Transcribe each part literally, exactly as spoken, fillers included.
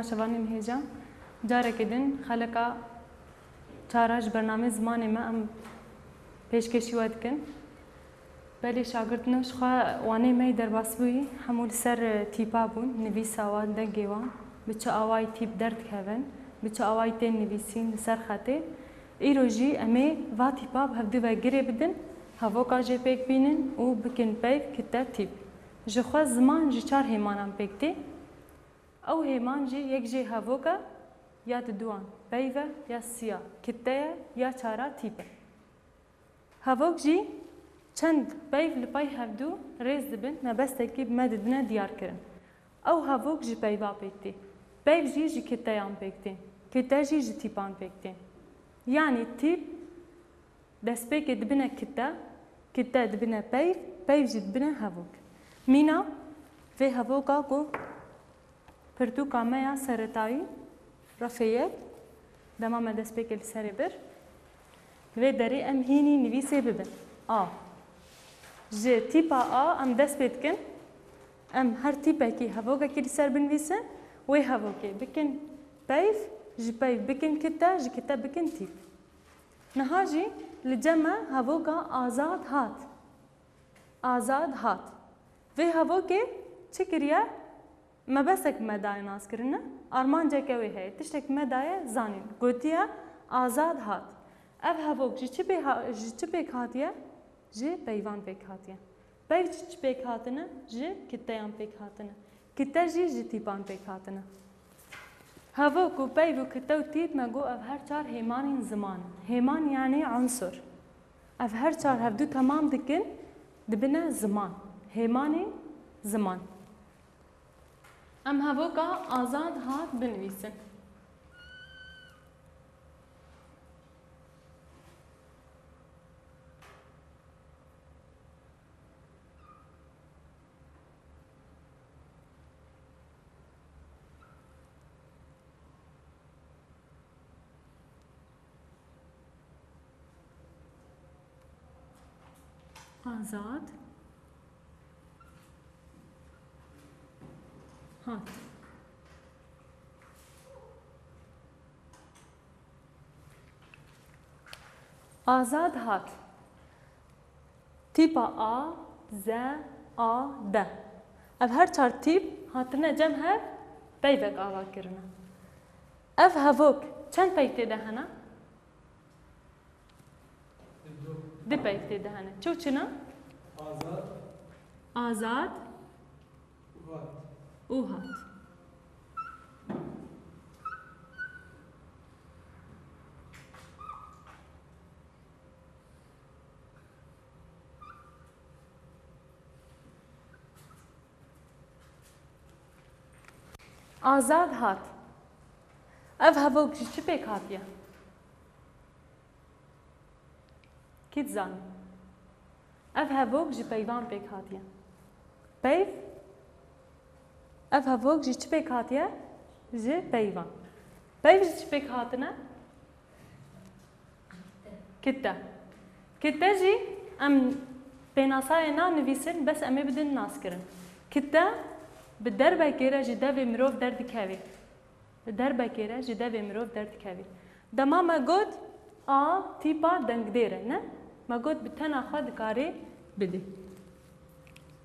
Şevanê min hêja. Careke din xeleka çara ji bernameyê zimanê me em pêşkêşî we dikin. Belê şagirdino ji xwe wanê me yî derbasbûyî hemû li ser, e, tîpa bûn, nivîsa wan, dengê wan, bi çi awayî tîp derdikevin, bi çi awayî tên nivîsîn li ser xetê. Îro jî em ê va tîpa bi hevdu ve girê bidin, hevoka jê pêk bînin û bikin peyv, kite, tîp. Ji xwe ziman ji çar hêmanan pêk tê. Ew hêman jî yek jê hevok e, ya diduan peyv e, ya siya kite ye, ya çara tîp e. Hevok jî çend peyv li pey hevdu rêz dibin, mebestekî bi me didine diyar kirin. Ew hevok ji peyva pêk tê. Peyv jî ji kiteyan pêk tê. Kite jî ji tîpan pêk tê. Yanî tîp destpêkê dibine kite, kite dibine peyv, peyv jî dibine hevok. Mîna vê hevoka ku pirtûka me ya seretayî, refê yek, dema me destpêkê li serê bir, li vê derê em hînî nivîsê bibin. A. Ji tîpa A em dest pê dikin, em her tîpekî hevokekî li ser binivîsin, wê hevokê bikin peyv, ji peyv bikin kite, ji kite bikin tîp. Niha jî li cem me hevoka Azad hat. Azad hat. Vê hevokê çi kiriye? Mebestek me daye naskirine, armanceke wê heye, tiştek me daye zanîn. Gotiye, Azad hat. Ev hevok ji çi pê ha-, ji çi pêk hatiye? Ji peyvan pêk hatiye. Peyv ji çi pêk hatine? Ji kiteyan pêk hatine. Kite jî ji tîpan pêk hatine. Hevok û peyv û kite û tîp me got ev her çar hêmanên ziman in. Hêman yanî unsur. Ev her çar hevdu temam dikin, dibine ziman. Hêmanên ziman. Em hevoka Azad hat binivîsin. Azad hat. Azad hat. Tîpa A, Z, A, D. Ev her çar tîp hatine cem hev, peyvek ava kirine. Ev hevok çend peyv tê de hene? Du peyv tê de hene. Çi û çi ne? Azad. Azad. Hat. Û hat. Azad hat. Ev hevok ji çi pêk hatiye? Kî dizane? Ev hevok ji peyvan pêk hatiye. Peyv? Ev hevok ji çi pêk hatiye? Ji peyvan. Peyv ji çi pêk hatine? Kite. Kite jî em pênasayê nanivîsin, bes em ê bidin naskirin. Kite bi derbekê re ji devê mirov derdikeve. Bi derbekê re ji devê mirov derdikeve. Dema me got A tîpa dengdêr e, ne? Me got bi tena xwe dikarê bidê.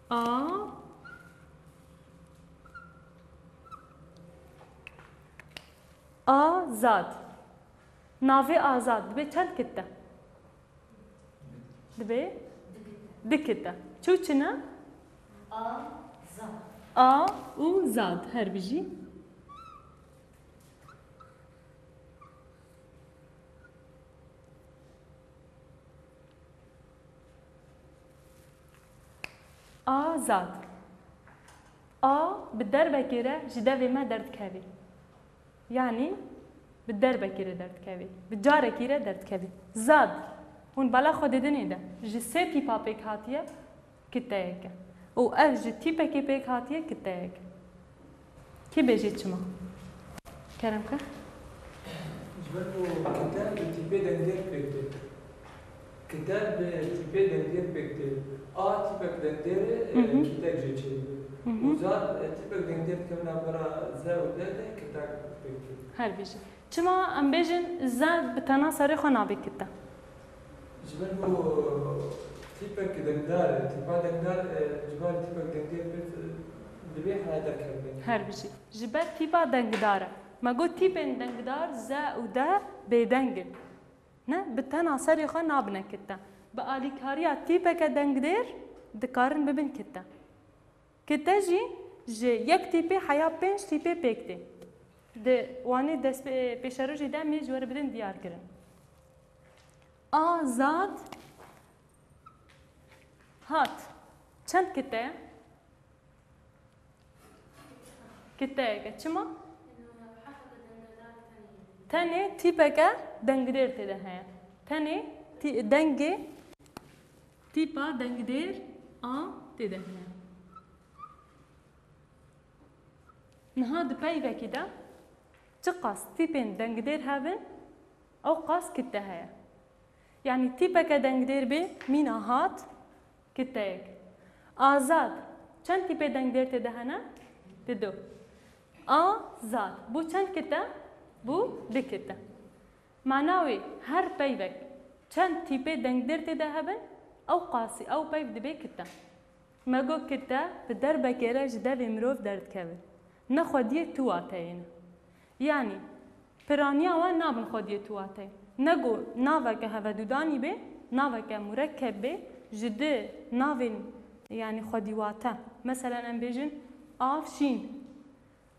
A, Azad. Navê Azad dibe çend kite? Dibe du kite. Çi û çi ne? A, zad. A û zad her bijî. Azad. A bi derbekê re ji devê me derdikeve. Yanî bi derbekê re derdikeve. Bi carekî re derdikeve. Zad. Hûn bala xwe didinê de. Ji sê tîpa pêk hatiye. Kiteyek e. Û ev ji tîpekê pêk hatiye kiteyek e. Kî bêjê çima? Kerem ke. Ji ber ku kite bi tîpê dengdêr pêk tê. Kite bi tîpê dengdêr pêk tê. A tîpek dengdêr e, Hı hı. Kitek jê çêdibe. Û zad, e, tîpek dengdêr dikevin navbera ze û de de kitak pêk tê. Her bijî. Çima em bêjin ze bi tena serê xwe nabe kite? Ji ber ku tîpek dengdar e, tîpa dengdar, e, ji ber tîpek dengdêr pêk, e, divê haya derkevin. Her bijî. Ji ber tîpa dengdar e. Me got tîpên dengdar ze û de bêdeng in. Ne, bi tena serê xwe nabine kite. Bi alîkariya tîpeke dengdêr dikarin bibin kite. Kite jî ji yek tîpê heya pênc tîpê pêk tê. Di wanê dest pê-, pêşerojê de em ê ji we re bidin diyar kirin. Azad hat. Çend kite ye? Kiteyek e. Çima? Tenê tîpeke dengdêr tê de heye. Tenê tî-, dengê tîpa dengdêr a tê de heye. Niha di peyvekî de çiqas tîpên dengdêr hebin, ew qas kite heye. Yanî tîpeke dengdêr bê, mîna hat, kiteyek. Azad. Çend tîpê dengdêr tê de hene? Dido. Azad. Bû çend kite? Bû du kite. Mana wê her peyvek çend tîpê dengdêr tê de hebin, ew qasî, ew peyv dibe kite. Me got kite bi derbekê re ji devê mirov derdikeve. Ne xwediyê tu wateyê ne. Yanî, piraniya we nabin xwediyê tu wateyê. Ne ku naveke hevedûdanî be, naveke murekkeb be, ji di navên, yanî xwedî wate. Meselen em bêjin av şîn.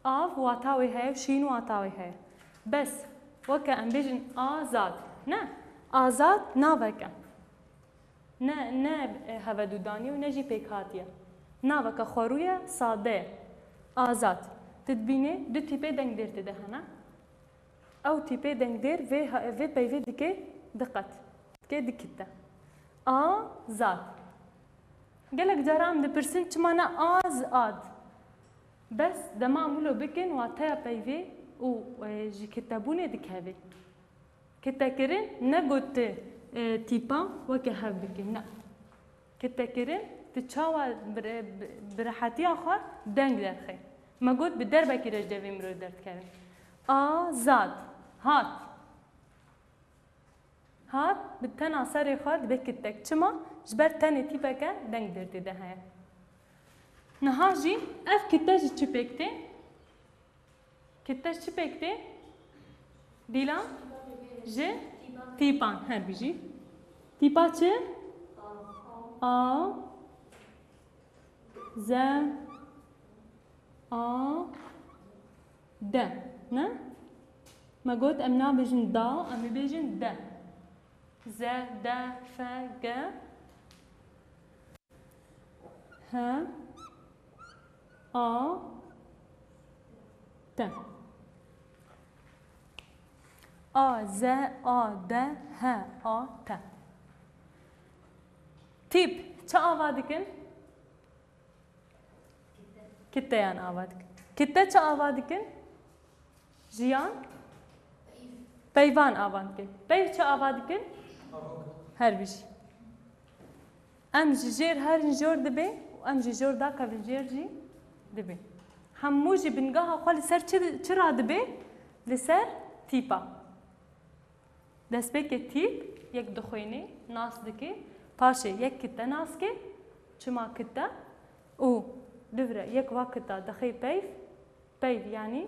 Av wata wê heye û şîn wata wê heye. Bes, weke em bêjin azad. Ne, azad naveke. Ne, ne, e, hevedûdanî û ne jî pêkhatî ye. Naveke xwerû ye, sade ye. Azad. Tu dibînî du tîpê dengdêr tê de hene. Ew tîpê dengdêr vê ha-, vê peyvê dike diqet. Dike dikite. Azad. Gelek cara em dipirsin çima ne az ad. Bes dema em wilo bikin wateya peyvê û, e, ji kitebûnê dikeve. Kitekirin ne got tu, e, tîpa weke hev bike, ne. Kitekirin tu çawa bi re-, bi, bi rehetiya xwe deng derxe. Me got bi derbekî re ji devê mirov derdikevin. Azad. Hat. Hat, bi tena serê xwe dibe kitek. Çima? Ji ber tenê tîpeke dengdêr tê de heye. Niha jî ev kite ji çi pêk tê? Kite ji çi pêk tê? Dîlan? Ji tîpan, her bijî. Tîpa çi? A, ze, a, de. Ne? Me got em nabêjin da, em ê bêjin de. Ze, de, fe, ge. He, a, te. A, ze, a, de, he, a, te. Tîp çi ava dikin? Kiteyan ava dikin. Kite çi ava dikin? Jiyan? Peyvan ava dikin. Peyv çi ava dikin? Her bijî. Em ji jêr herin jor dibe û em ji jor dakevin jêr jî dibe. Hemû jî bingeha xwe li ser çi, çi radibe? Li ser tîpa. Destpêkê tîp yek dixwînî, nas dike, paşê yek kite nas ke, çima kite û dûvre yek va kita dixê peyv, peyv yanî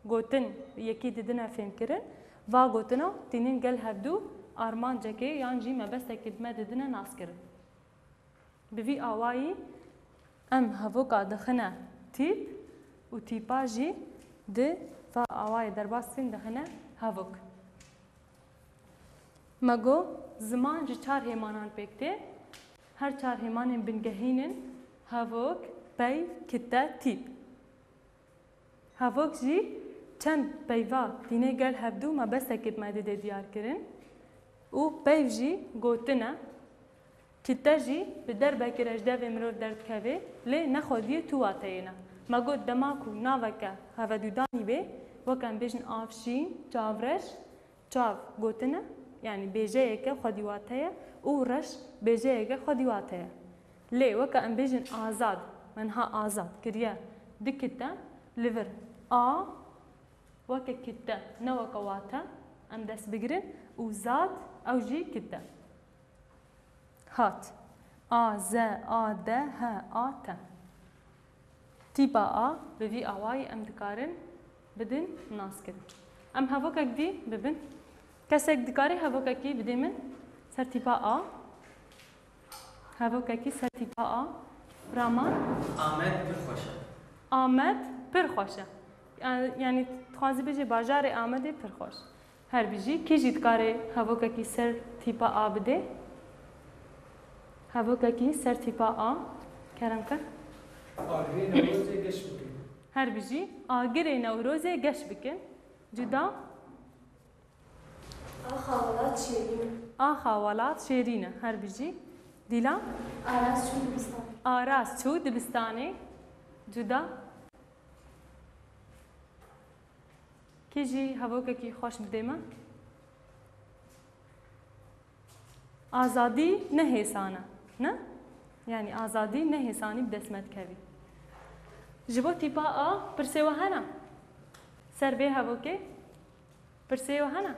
gotin yekî didine fêmkirin, va gotina tînin gel hevdû armancekê yan jî mebestekê me didine naskirin. Bi vî awayî em hevoka dixine tîp û tîpa jî di va awayê derbas dikin dixine hevok. Me got, ziman ji çar hêmanan pêk tê. Her çar hêmanên bingehîn in, hevok, peyv, kite, tîp. Hevok jî çend peyva tîne gel hevdû mebestekê bi me dide diyar kirin û peyv jî gotin e. Kite jî bi derbekê re ji devê mirov derdikeve, lê ne xwediyê tu wateyê ne. Me got dema ku naveke hevedûdanî bê, weke em bêjin av şîn, çavreş, çav gotin e, yanî bêjeyeke xwedî wate ye û reş bêjeyeke xwedî wate ye. Lê weke em bêjin azad, Me niha azad kiriye du kite, li vir a weke kite, ne weke wate, em dest bigirin û zad ew jî kite. Hat. A, Z, A, D, H, A, T. Tîpa A bi vî awayî em dikarin bidin naskirin. Em hevokek dî bibin. Kesek dikarî hevokekî bidê min ser tîpa A? Hevokekî ser tîpa A. Raman? Amed pir xweş e. Amed pir xweş e. Ya-, yanî dixwazî bêjî bajarê Amedê pir xweş. Her bijî. Kî jî dikare hevokekî ser tîpa A bidê? Hevokekî ser tîpa A. Kerem ke. Agirê Newrozê geş bikin. Her bijî. Agirê Newrozê geş bikin. Cuda. Axa welat şêrîn e. Axa welat şêrîn e. Her bijî. Dîlan? Aras çû dibistanê. Aras çû dibistanê. Cuda. Kî jî hevokekî xweş bidê me? Azadî ne hêsan e, ne? Yanî azadî ne hêsanî bi dest me dikevî. Ji bo tîpa A pirsê we hene? Ser vê hevokê pirsê we hene?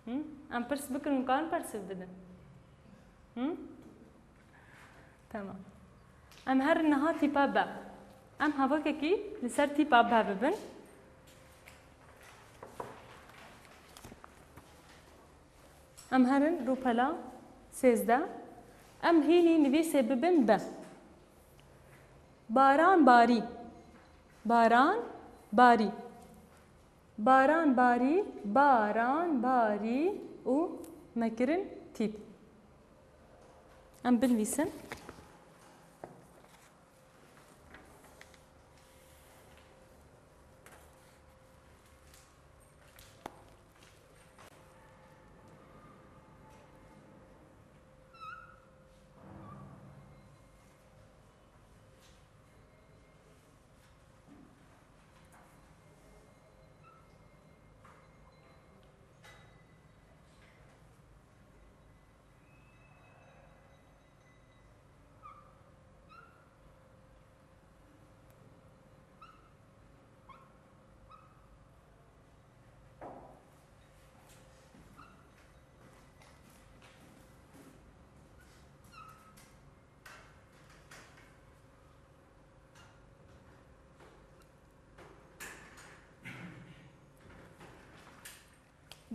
Hı? Em pirs bikin û karin pirsê bidin. Hı? Tamam. Em herin niha tîpa B. Em hevokekî li ser tîpa B bibin. Em herin rûpela sêzdeh. Em hînî nivîsê bibin B. Baran barî. Baran barî. Baran barî, baran barî û me kirin tîp. Em binivîsin.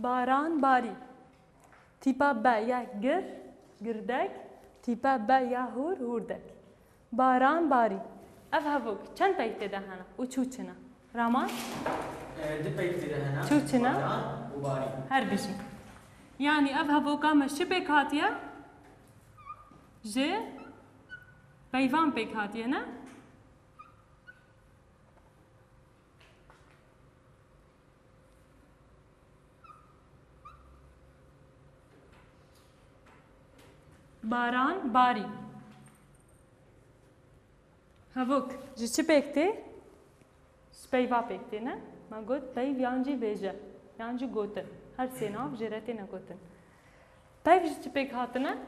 Baran barî. Tîpa B ya gir, girdek. Tîpa B ya hûr, hûrdek. Baran barî. Ev hevok çend peyv tê de hene û çû çi ne? Raman? E, du peyv tê de hene. Çû çi ne? Baran û barî. Her bijî. Yanî ev hevoka me ji çi pêk hatiye? Ji peyvan pêk hatiye, ne? Baran barî. Hevok ji çi pêk tê? Ji peyva pêk tê, ne? Me got peyv yan jî vêje, yan jî gotin. Her sê nav jê re têne gotin. Peyv ji çi pêk hatine?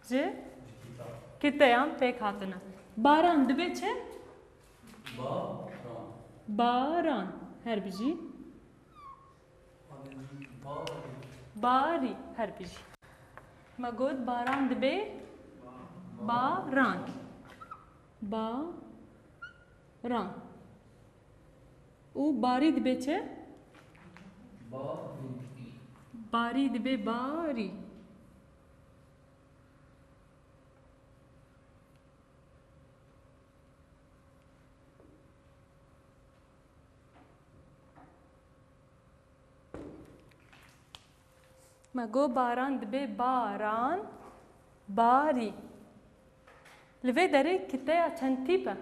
Ji kiteyan pêk hatine. Baran dibe çi? Baran. Baran. Her bijî. Barî. Barî. Her bijî. Me got baran dibe baran. Baran. Û barî dibe çi? Barî. Barî dibe barî. Me got baran dibe baran, barî. Li vê derê kiteya çend tîp e?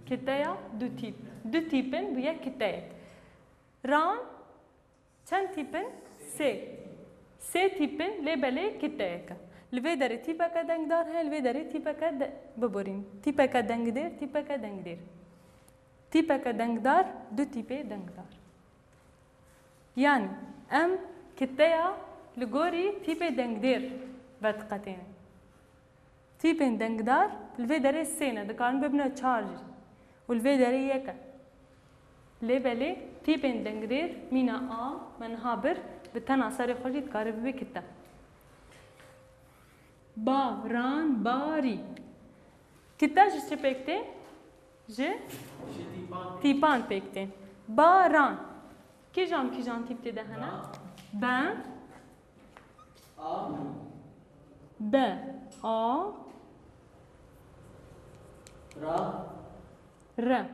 Kiteya du tîp. Du tîp in, bûye kiteyek. Ran çend tîp in? Sê. Sê tîp in, lê belê kiteyek e. Li vê derê tîpeke dengdar heye, li vê derê tîpeke de-, biborîn. Tîpeke dengdêr, tîpeke dengdêr. Tîpeke dengdar, du tîpê dengdar. Yanî em kiteya li gorî tîpê dengdêr vediqetînin. Tîpên dengdar li vê derê sê ne, dikarin bibine çar jî. Û li vê derê yek e. Lê belê tîpên dengdêr mîna a me niha bir bi tena serê xwe jî dikare bibe kite. Baran, barî. Kite ji çi pêk tê? Ji tîpan pêk tê. Baran. Kîjan kîjan tîp tê de hene? Be. A. Be. A. Ra. Re.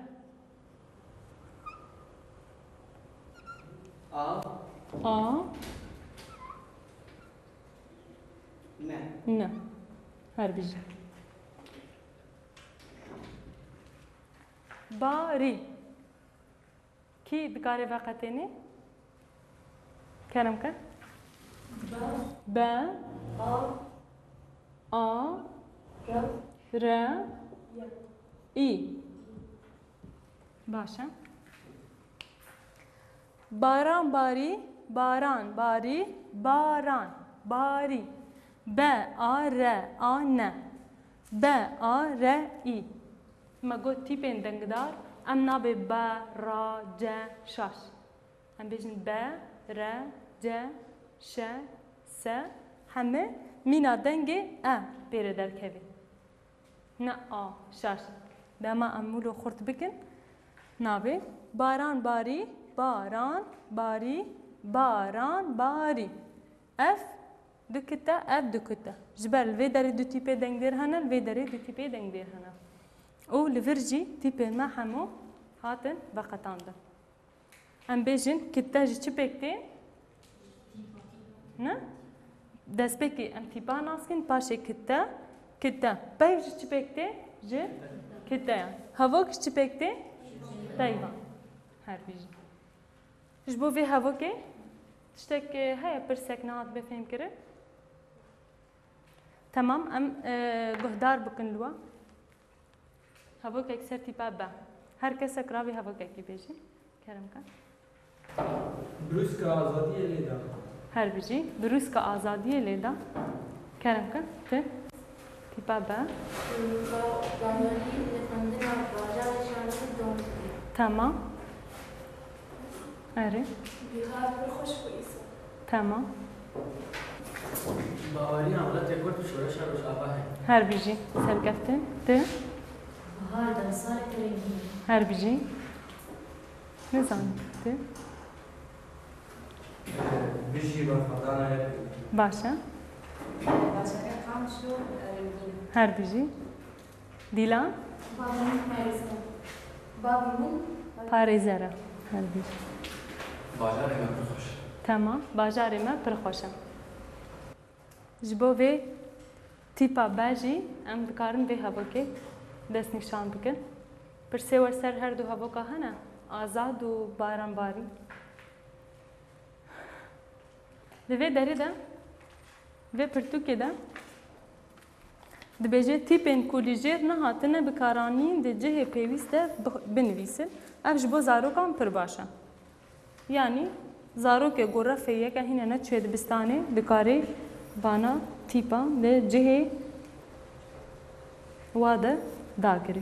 A. A. Ne. Ne. Her bijî. Barî. Kî dikare veqetêne? Kerem ke. Be. Be. A. A. Re. Re. Ye. Î. Baş e. Baran, barî, baran, barî, baran, barî. B, A, R, A, N. B, A, R, Î. Me got tîpên dengdar, em nabê B, R, C, şaş. Em bêjin B, R, C, Ş, S, heme mîna dengê E pê re derkeve. Ne A, şaş. Dema em wilo xurt bikin, nabê. Baran, barî, baran, barî, baran, barî. Ev du kite, ev du kite. Ji ber li vê derê du tîpê dengdêr hene, li vê derê du tîpê dengdêr hene. Û li vir jî tîpên me hemû hatin veqetandin. Em bêjin kite ji çi pêk tê? Ne? Destpêkê em tîpa nas kin, paşê kite, kite. Peyv ji çi pêk tê? Ji kiteyan. Hevok ji çi pêk tê? Peyvan. Her bijî. Ji bo vê hevokê tiştek, e, heye, pirsek nehat bê fêhmkirin? Temam, em, e, guhdar bikin li we. Hevokek ser tîpa B. Her kesek ravê hevokekî bêjî. Kerem ke. Brûska azadiyê lê da. Her bijî. Brûska azadiyê lê da. Kerem ke. Ti. Tîpa B. Ba-, Baharî li xwendina bajarê şanê dom dike. Tamam. Erê. Bihar pir xweş bû îsal. Tamam. Baweriya miletê Kurd şoreşa Rojava heye. Her bijî. Serkeftin. Ti. Bihar demsalek rengîn e. Her bijî. Nizanim. Ti. Bijî berxwedana yek. Baş e. Bajarê Qamişlo rengîn e. Her bijî. Dîlan? Bavî min parêzer e. Bavî min parêzer e. Her bir. Bajarê me pir xweş e. Tamam. Bajarê me pir xweş e. Ji bo vê tîpa B jî em dikarin vê hevokê destnîşan bikin. Pirsê we ser her du hevoka hene? Azad û baranbarî. Li vê derê de, vê pirtûkê de dibêje, tîpên ku li jêr nehatine bikaranîn di cihê pêwîst de bi-, binivîsin. Ev ji bo zarokan pir baş e. Yanî, zarokê ku refê yeke hîne neçûye dibistanê, dikarê vana tîpa li cihê wa de dagirê.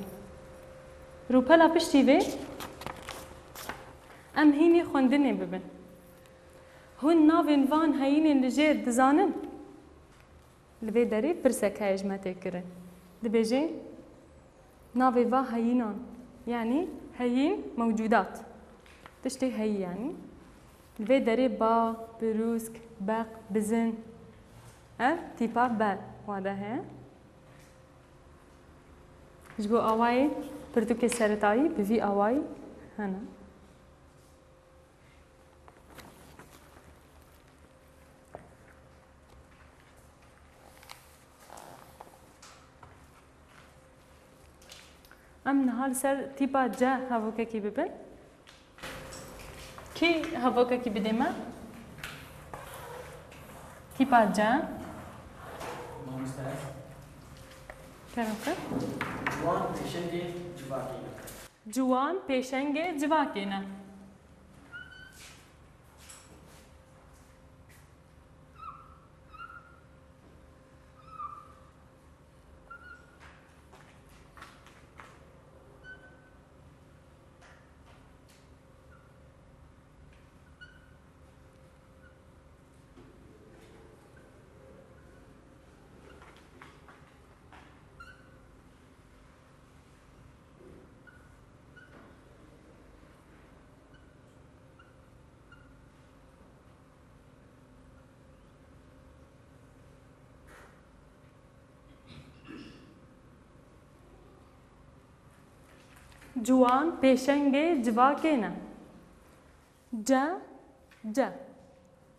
Rûpela piştî vê, em hînî xwendinê bibin. Hûn navên van heyînên li jêr dizanin? Li vê derê pirsek heye ji me tê kirin. Dibêje, navê va heyînan, yanî heyîn mewcûdat. Tiştê heyî yanî. Li vê derê bax, birûsk, beq, bizin. Ev tîpa B wa de heye. Ji bo awayê pirtûkê seretayî bi vî awayî hene. Em niha li ser tîpa C hevokekî bibin. Kî hevokekî bidê me? Tîpa C. Mamoste. Kerem kir. Ciwan pêşengê civakê ne. Ciwan pêşengê civakê ne. Ciwan pêşengê civakê ne. Ce, ce.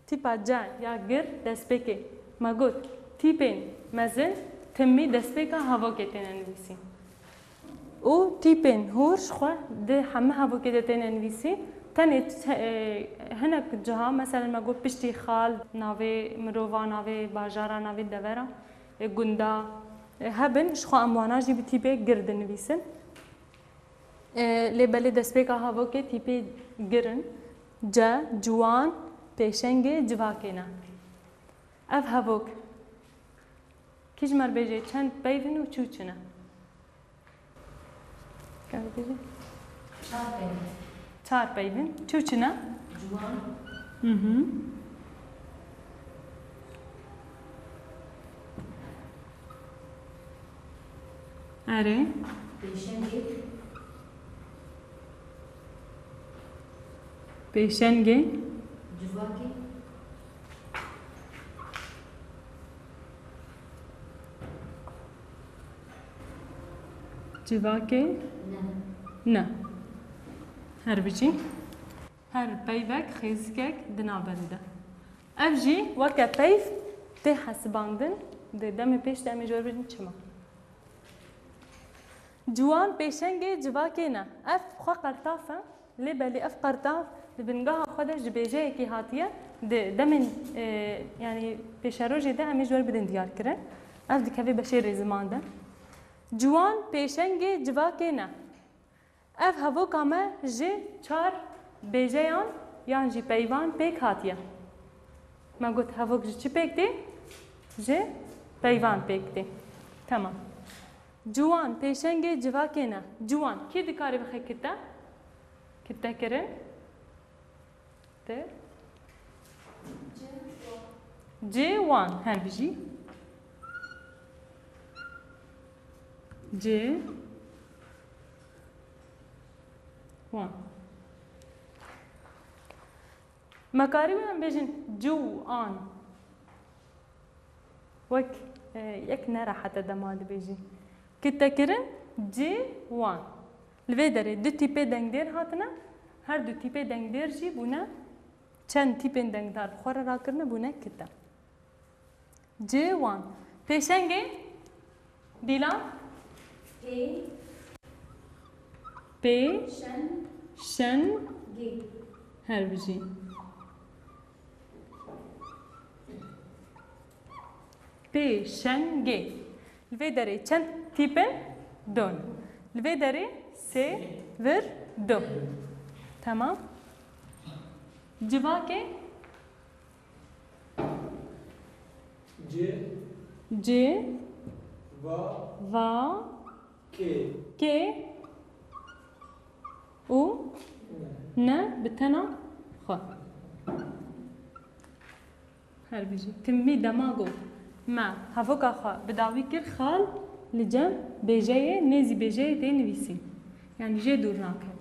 Tîpa ce ya gir destpêkê. Me got, tîpên mezin timî destpêka hevokê têne nivîsîn. Û tîpên hûr ji xwe di heme hevokê de têne nivîsîn. Tenê çe-, e, hinek ciha, meselen me got piştî xal, navê mirova, navê bajara, navê devera, e, gunda, e, hebin, ji xwe em wana jî bi tîpê gir dinivîsin. E, lê belê destpêka hevokê tîpê gir in. Ce, ciwan, pêşengê, civakê ne. Ev hevok, kî ji me re bêje çend peyv in û çi û çi ne? Kar bêje? Çar peyv. Çar peyv in. Çi û çi ne? Ciwan. Hı hı. Erê. Pêşengê. Pêşengê. Civakê. Civakê. Ne. Ne. Her bijî. Her peyvek xêzikek di navberê de. Ev jî weke peyv tê hesibandin, di demê pêş de em ê ji we re bêjin çima. Ciwan pêşengê civakê ne. Ev bi xwe qertaf e, lê belê ev qertaf di bingeha xwe de ji bêjeyekî hatiye, di demên, e, yanî pêşerojê de em ê ji we re bidin diyarkirin. Ev dikeve beşê rêziman de. Ciwan pêşengê civakê ne. Ev hevoka me ji çar bêjeyan yan jî peyvan pêk hatiye. Me got hevok ji çi pêk tê? Ji peyvan pêk tê. Temam. Ciwan pêşengê civakê ne. Ciwan, kî dikare bixe kite? Kite kirin. Te? Ciwan, her bijî. Ci. Wan. Me karî wê em bêjin ciw an. Wek, e, yek nerehet e dema dibêjî. Kitekirin ci wan. Li vê derê du tîpê dengdêr hatine, her du tîpê dengdêr jî bûne çend tîpên dengdar bi xwe re rakirine, bûne kite. Ci wan. Pêşengê Dîlan? Pê. Pê. Şen. Şen. Gê. Her bijî. Pêşengê. Li vê derê çend tîp in? Du in. Li vê derê sê vir du. Temam. Civakê? Cê. Cê. Va. Va. Kê. Kê. Û. Ne. Ne bi tena xwe. Her bijî. Timî dema got me hevoka xwe bi dawî kir, xal li cem bêjeyê, nêzî bêjeyê tê nivîsîn. Yanî jê dûr nakeve.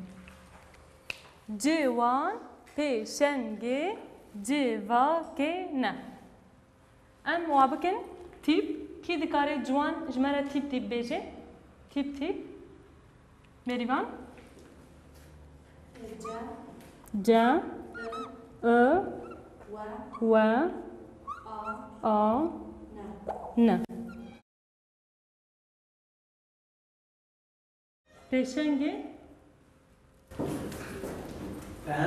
Ciwan pêşengê civakê ne. Em wa bikin tîp. Kî dikare ciwan ji me re tîp tîp bêje? Tîp tîp. Bêrîvan? Ce. Ce. I. I. We. We. A. A. Ne. Ne. Pêşengê. Pe.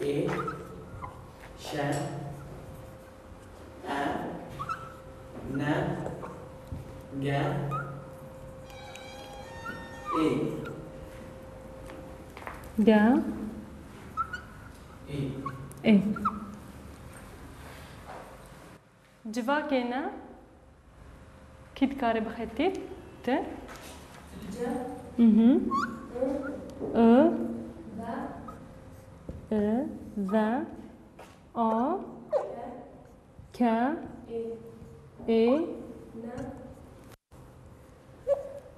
Ê. Şe. E. Ne. Ge. Ê. Ge. Ê. Ê. Civakê ne. Kî dikare bixe tîp? Ti? Ce. Mhm. I. I. Ve. I. Ve. A. Ke. Ke. Ê. Ê.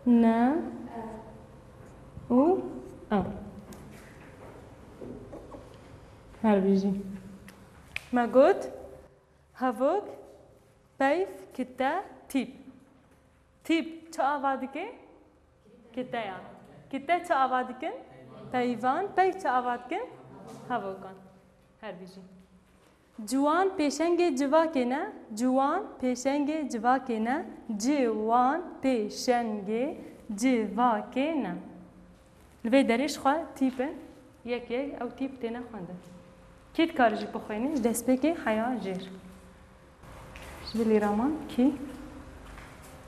Ne. Ne. E. Û. E. Her bijî. Me got. Hevok, peyv, kite, tîp. Tîp çi ava dike? Kiteyan. Kite çi ava dikin? Peyvan. Peyv çi ava dikin? Hevokan. Her bijî. Ciwan pêşengê civakê ne. Ciwan pêşengê civakê ne. Ciwan pêşengê civakê ne. Li vê derê ji xwe tîp in. Yek yek ew tîp têne xwendin. Kî dikare jî bixwîne ji destpêkê heya jêr? Ji bilî raman kî?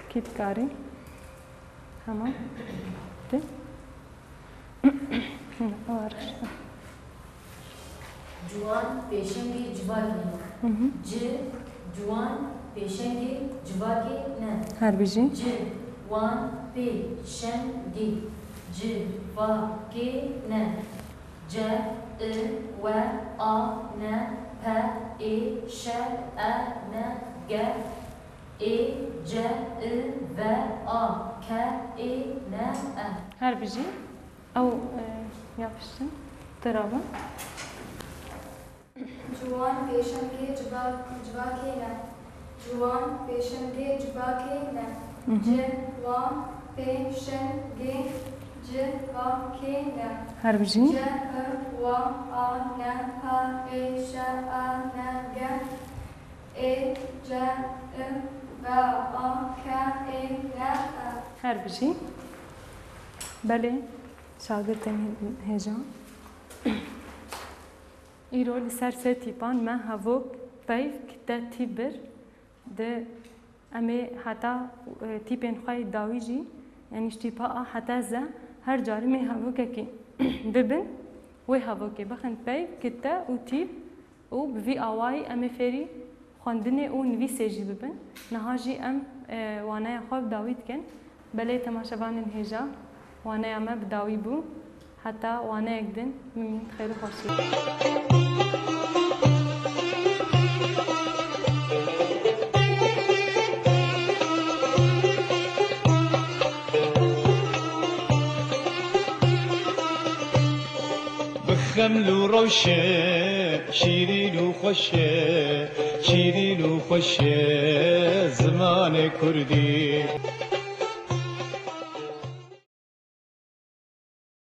Kî dikarî? Hema. Ti? Ew rişte. Ciwan pêşengê civakê ne. Hı hı. Ci, ciwan pêşengê civakê ne. Her bijî. Ci, wan, pê, şen, gê. Civakê ne. Ce, i, we, a, ne, pe, ê, şe, e, ne, ge, ê, ce, i, ve, a, ke, ê, ne, e. Her bijî. Ew, e, yapıştın. Tira bû. Ciwan pêşengê civa-, civakê ne. Ciwan pêşengê civakê ne. Hı hı. Ci, wa, pê, şin, gê, civakê ne. Her bijî. Ce, i, wa, a, ne, pa, ê, şe, a, ne, ge, ê, ce, i, ve, a, ke, ê, ne, e. Her bijî. Belê, şagirtên hê-, hêja. Îro li ser sê tîpan me hevok, peyv, kite, tîp bir. Di em ê heta, e, tîpên xwe yê dawî jî, yanî ji tîpa A heta Z, her carî em ê hevokekî bibin, wê hevokê bixin peyv, kite û tîp û bi vî awayî em ê fêrî xwendinê û nivîsê jî bibin. Niha jî em, e, waneya xwe bi dawî dikin. Belê temaşevanên hêja, waneya me bi dawî bû. Heta waneyek din, bimînin xêr û xweşî. Bi xeml û rewşe, şîrîn û xweş e, şîrîn û xweş e zimanê kurdî.